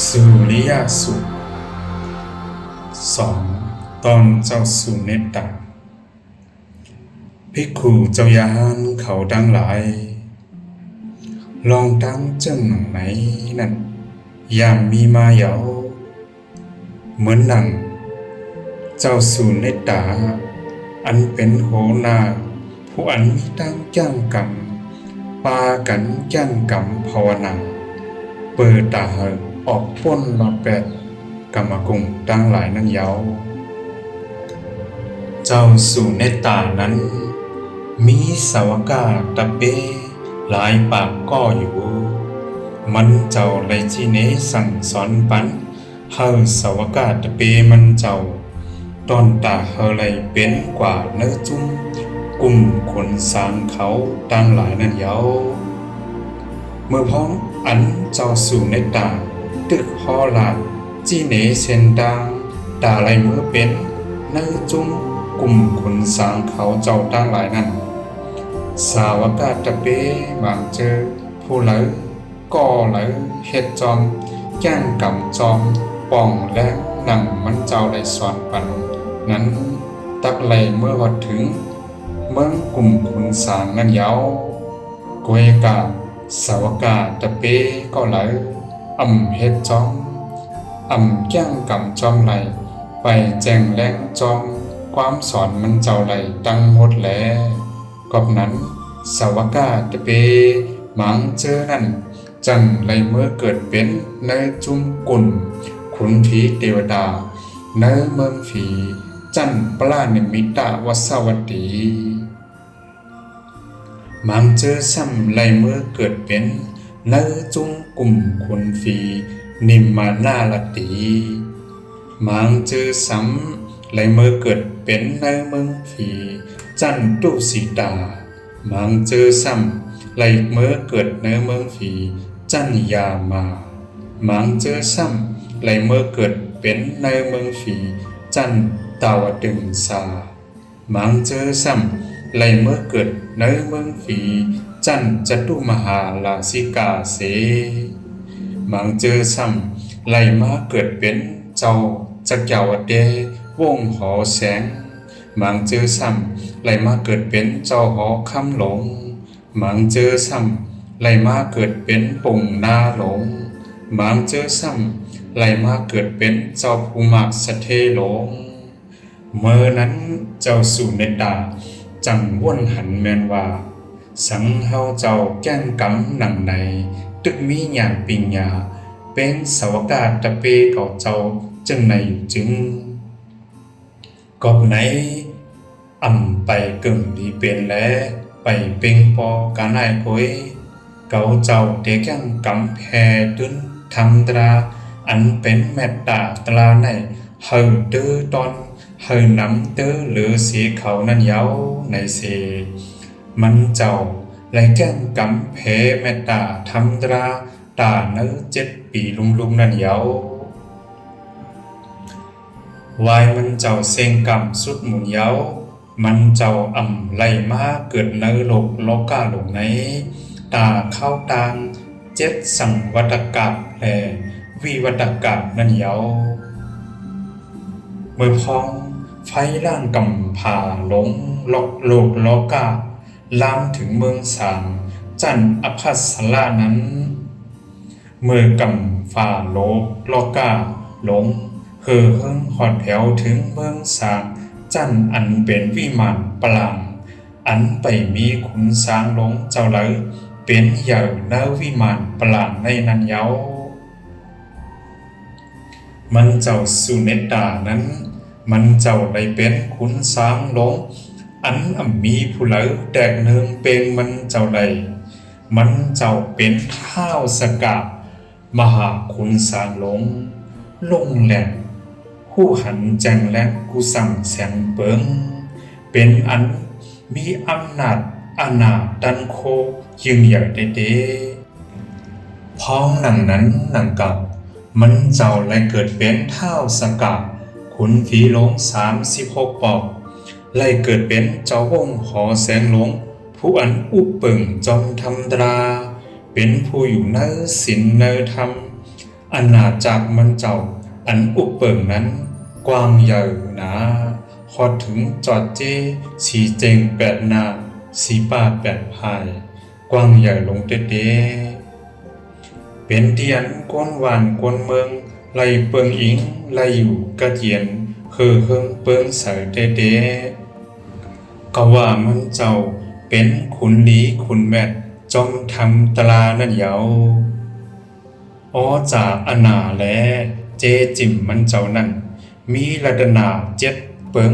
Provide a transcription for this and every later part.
ສຸລິຍະສູດ ສອງ ຕອນເຈົ້າສຸເນດຕາ. ພິກຂຸເຈົ້າຍານເຂົາທັງຫຼາຍ, ລອງຕັ້ງເຈີ່ງໜັງໃນນັ້ນ ຢ່າງມີມາເຍົາ. ເໝືອນໜັງ ເຈົ້າສຸເນດຕາ ອັນເປັນຫົວໜ້າ ຜູ້ອັນມີຕັ້ງກ້ຽງກຳ ພາກັນກ້ຽງກຳພາວະນາ ເປີດຕາໃຫ້ອອກພົ້ນລອດແປດກຳມະກຸງທັງຫຼາຍນັ້ນເຍົາ. ເຈົ້າສຸເນດຕານັ້ນ ມີສາວະກາຕະເປຫຼາຍປາກກໍຢູ່. ມັນເຈົ້າໄດ້ຊີ້ແນະສັ່ງສອນປັນ ໃຫ້ສາວະກາຕະເປມັນເຈົ້າ ຕ້ອນຕາເຮົາໄດ້ເປັນກວ່າໃນຈຸ້ມກຸ່ມຂຸນສາງເຂົາທັງຫຼາຍນັ້ນເຍົາ. ເມື່ອພ້ອມອັນເຈົ້າສຸເນດຕາ ຕຶກຫໍລາດ ຊີ້ແນະເສັ້ນທາງ ຕາໄດ້ເມືອເປັນໃນຈຸ້ມກຸ່ມຂຸນສາງເຂົາເຈົ້າທັງຫຼາຍນັ້ນ, ສາວະກາຕະເປບາງເຈີ ຜູ້ໃດ ກໍໄດ້ເຮັດຈອມ ແກ້ງກຳຈອມ ປ່ອງແລງໜັງມັນເຈົ້າໄດ້ສອນປັນນັ້ນ ຕັກໄດ້ເມືອຮອດເຖິງເມືອງກຸ່ມຂຸນສາງນັ້ນເຍົາ. ກວຍກາສາວະກາຕະເປກໍໄດ້ ອຳເຮັດຈອມ ອຳແກ້ງກຳຈອມໄດ້ ໄປແຈ້ງແລງຈອມຄວາມສອນມັນເຈົ້າໄດ້ທັງໝົດແລ. ກອບນັ້ນ ສາວະກາຕະເປບາງເຈີນັ້ນ ຈັ່ງໄດ້ເມືອເກີດເປັນໃນຈຸ້ມກຸ່ມຂຸນຜີເທວະດາ ໃນເມືອງຜີຈັນປະລານິມິຕະວັດສະວັດຕີ. ບາງເຈີຊ້ຳໄດ້ເມືອເກີດເປັນໃນຈຸ້ມກຸ່ມຂຸນຜີນິມມານາລະຕີ. ບາງເຈີຊ້ຳໄດ້ເມືອເກີດເປັນໃນເມືອງຜີຈັນຕຸສີຕາ. ບາງເຈີຊ້ຳໄດ້ເມືອເກີດໃນເມືອງຜີຈັນຢາມາ. ບາງເຈີຊ້ຳໄດ້ເມືອເກີດເປັນໃນເມືອງຜີຈັນຕາວະຕຶງສາ. ບາງເຈີຊ້ຳໄດ້ເມືອເກີດໃນເມືອງຜີຈັນຈະຕຸມະຫາລາຊິກາເສ. ບາງເຈີຊ້ຳໄດ້ມາເກີດເປັນເຈົ້າຈັກກະວະເຕວົງຫໍແສງ. ບາງເຈີຊ້ຳໄດ້ມາເກີດເປັນເຈົ້າຫໍຄຳຫຼົງ. ບາງເຈີຊ້ຳໄດ້ມາເກີດເປັນປົງນາຫຼົງ. ບາງເຈີຊ້ຳໄດ້ມາເກີດເປັນເຈົ້າພູມາກສະເທຫຼົງ. ເມື່ອນັ້ນເຈົ້າສຸເນດຕາຈັ່ງວົນຫັນແມ່ນວ່າ ສັງເຮົາເຈົ້າແກ້ງກຳໜັງໃນ ຕຶກມີຍານປິງຍາ ເປັນສາວະກາຕະເປເຂົາເຈົ້າຈັ່ງໃດຢູ່ຈຶ່ງ. ກອບໃນ ອຳໄປເກິ່ງດີເປັນແລ ໄປເປັງປໍການາຍໂກຍ ເຂົາເຈົ້າແຕ່ແກ້ງກຳແຜ່ຕື່ນທຳຕາ ອັນເປັນແມັດຕາຕາລາໃນ ໃຫ້ເຕີຕອນ ໃຫ້ນຳເຕີເຫຼືອເສເຂົານັ້ນເຍົາໃນເສ. ມັນເຈົ້າໄດ້ແກ້ງກຳແຜ່ແມັດຕາທຳຕາ ຕາເນີເຈັດປີລຸມໆນັ້ນເຍົາ. ວາຍມັນເຈົ້າເສັງກຳສຸດໝູນເຍົາ, ມັນເຈົ້າອຳໄຫຼມາເກີດໃນໂລກລອກກາຫຼົງໃນ ຕາເຂົ້າຕ່າງເຈັດສັງວັດຕະກາບ ແລະ ວິວັດຕະກາບນັ້ນເຍົາ. ເມື່ອພ້ອງໄຟລ້າງກຳພາຫຼົງລອກໂລກລອກກາ ລາມເຖິງເມືອງສາງ ຈັນອະພັດສະລະນັ້ນ, ເມື່ອກຳຟ້າໂລກລອກກາຫຼົງ ເຫີເຫິງຮອດແຖວເຖິງເມືອງສາງ ຈັນອັນເປັນວິມານປະລາງ ອັນໄປມີຂຸນສາງຫຼົງເຈົ້າໃດເປັນໃຫຍ່ໃນວິມານປະລາງໃນນັ້ນເຍົາ. ມັນເຈົ້າສຸເນດຕານັ້ນ ມັນເຈົ້າໄດ້ເປັນຂຸນສາງຫຼົງ ອັນອຳມີຜູ້ໃດແຕກເນີງເປ່ງມັນເຈົ້າໄດ້. ມັນເຈົ້າເປັນທ້າວສະກາ ມະຫາຂຸນສາງຫຼົງ ລົງແລ່ນ ຮູ້ຫັນແຈ້ງແລງກຸສັງແສງເປິງ ເປັນອັນມີອຳນາດອານາຕັນໂຄຍິ່ງໃຫຍ່ເຕເຕ. ພ້ອມໜັງນັ້ນໜັງເກົ່າ ມັນເຈົ້າໄດ້ເກີດເປັນທ້າວສະກາ ຂຸນຜີຫຼົງສາມສິບຫົກປອກ ໄດ້ເກີດເປັນເຈົ້າວົງຫໍແສງຫຼົງ ຜູ້ອັນອຸເປິງຈອມທຳຕາ ເປັນຜູ້ຢູ່ໃນສິນໃນທຳ ອານາຈັກມັນເຈົ້າອັນອຸເປິງນັ້ນກວ້າງໃຫຍ່ໜາ, ຮອດເຖິງຈອດເຈ ສີເຈັງແປດໜ້າ, ສີປາແປດພາຍ, ກວ້າງໃຫຍ່ລົງເຕະໆ, ເປັນທີ່ອັນຄົນບ້ານຄົນເມືອງໄດ້ເບິ່ງອີງ ໄດ້ຢູ່ກັດເຢັນ ເຮີເຮີງເປິງໃສເຕະໆ. ກະວ່າມັນເຈົ້າເປັນຂຸນດີຂຸນແມັດ ຈອມທຳຕະລານັ້ນເຍົາ. ອໍຈາອານາແລ ເຈຈິມມັນເຈົ້ານັ້ນ ມີລັດຕະນາເຈັດເປິງ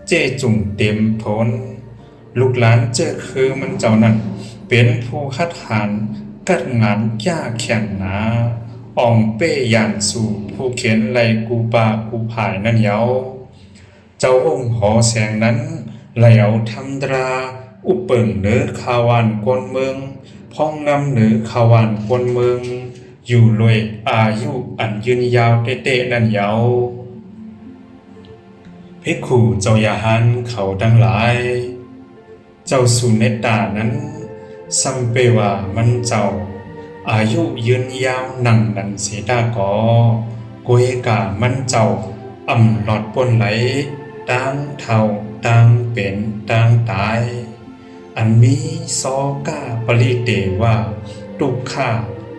ເຈ້ຈຸງເຕັມທົນ. ລູກຫຼານເຈີຄືມັນເຈົ້ານັ້ນ ເປັນຜູ້ຫັດຫານກັດງານກ້າແຂນໜາ, ອອງເປ້ຢານສູ້ຜູ້ເຂັນໄລ່ກູປາກູຜາຍນັ້ນເຍົາ. ເຈົ້າອົງຫໍແສງນັ້ນ ໄຫຼເອົາທຳຕະລາອຸເປິງເໜີຄາວານກວນເມືອງ, ພອງນຳເໜີຄາວານກວນເມືອງ ຢູ່ດ້ວຍອາຍຸອັນຍືນຍາວເຕະໆນັ້ນເຍົາ. ພິກຂຸເຈົ້າຢາຫັນເຂົາທັງຫຼາຍ, ເຈົ້າສຸເນດຕານັ້ນ ສ່ຳເປວ່າມັນເຈົ້າອາຍຸຍືນຍາວໜັງນັ້ນເສຍຕາກໍ, ກວຍກາມັນເຈົ້າອຳລອດປົນໄຫຼ ຕ່າງເຖົ້າຕ່າງເປັນຕ່າງຕາຍ, ອັນມີຊໍກາປະລິເຕວາ ທຸກຂາ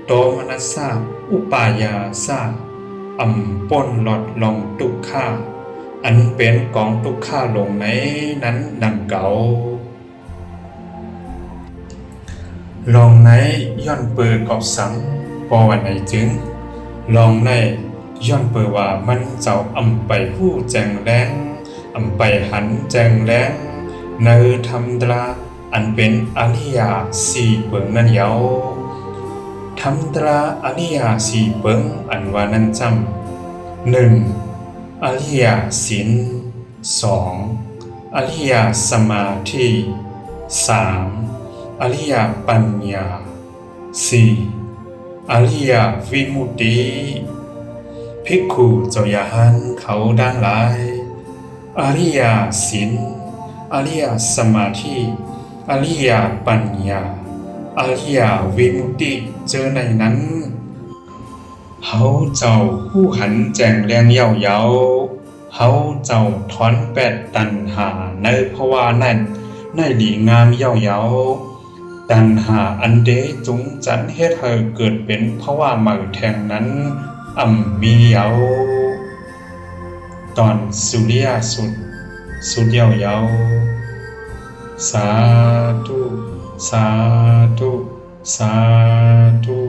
ໂຕມະນັດສາ ອຸປາຍາສາ ອຳປົນລອດລອງທຸກຂາ ອັນເປັນກອງທຸກຂາລົງໃນນັ້ນດັ່ງເກົ່າ. ລອງໃນຍ້ອນເປີກອບສັງ ເພາະວ່າໃນຈຶ່ງ ລອງໃນຍ້ອນເປີວ່າມັນເຈົ້າອຳໄປຮູ້ແຈ້ງແລງ ອຳໄປຫັນແຈ້ງແລງ ໃນທຳຕະລາອັນເປັນອະລິຍະສີ່ເປິງນັ້ນເຍົາ. ທຳຕະລາອະລິຍະສີ່ເປິງອັນວ່ານັ້ນຈ້ຳ ໜຶ່ງ ອະລິຍະສິນ, ສອງ ອະລິຍະສະມາທິ, ສາມ ອະລິຍະປັນຍາ, ສີ່ ອະລິຍະວິມຸດຕິ. ພິກຂຸເຈົ້າຢາຫັນເຂົາທັງຫຼາຍ, ອະລິຍະສິນ, ອະລິຍະສະມາທິ, ອະລິຍະປັນຍາ, ອະລິຍະວິມຸດຕິ ເຈີໃນນັ້ນ ເຮົາເຈົ້າຮູ້ຫັນແຈ້ງແລງເຍົາເຍົາ, ເຮົາເຈົ້າຖອນແປດຕັນຫາໃນພະວານັ້ນໄດ້ດີງາມເຍົາເຍົາ. ຕັນຫາອັນເດຈູງຈັນເຮັດໃຫ້ເກີດເປັນພະວາໃໝ່ແທ່ງນັ້ນ ອຳມີເຍົາ. ຕອນສຸລິຍະສຸດ ສຸດເຍົາເຍົາ. ສາທຸ ສາທຸ ສາທຸ.